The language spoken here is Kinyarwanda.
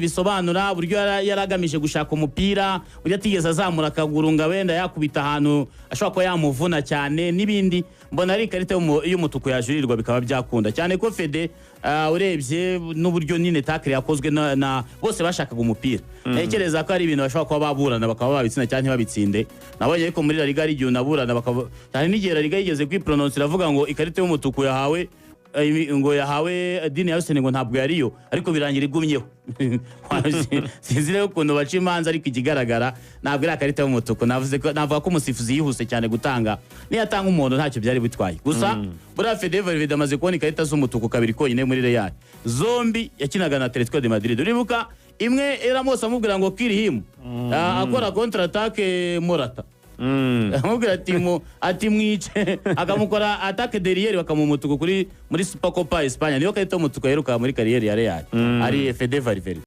Bisobanura uburyo yari agamije gushaka umupira, uburyo atigeze azamura akaguru ngo wenda yakubita ahantu ashobora kuba yamuvuna cyane n'ibindi. Mbona ari ikarita y'umutuku yajurirwa bikaba byakunda, cyane ko Fede, urebye n'uburyo nyine tackle yakozwe na bose bashakaga umupira, ntekereza ko ari ibintu bashobora kuba baburana bakaba babitsinda cyangwa ntibabitsinde. Nabonye ariko muri La Liga hari igihe unaburana bakaba, cyane n'igihe La Liga yigeze kwiprononsa iravuga ngo ikarita y'umutuku yahawe ngo yahawe Dean Huijsen ngo ntabwo yariyo, ariko birangira igumyeho. Sinzi rero ukuntu baca imanza, ariko ikigaragara ntabwo iriya karita y'umutuku, navuze ko navuga ko umusifuzi yihuse cyane gutanga. Niyo atanga umuhondo ntacyo byari bitwaye. Gusa buriya Fede Valverde amaze kubona ikarita z'umutuku kabiri konyine muri Real, zombi yakinaga na Atletico de Madrid. Uribuka imwe Ramos amubwira ngo "Kill him", akora contre attaque Morata, amubwira ati mu ati "Mwice", akamukora attaque derrière, bakamuha umutuku kuri muri Supercopa Espagne. Niyo karita y'umutuku yaheruka muri carrière ya Real ari Fede Valverde.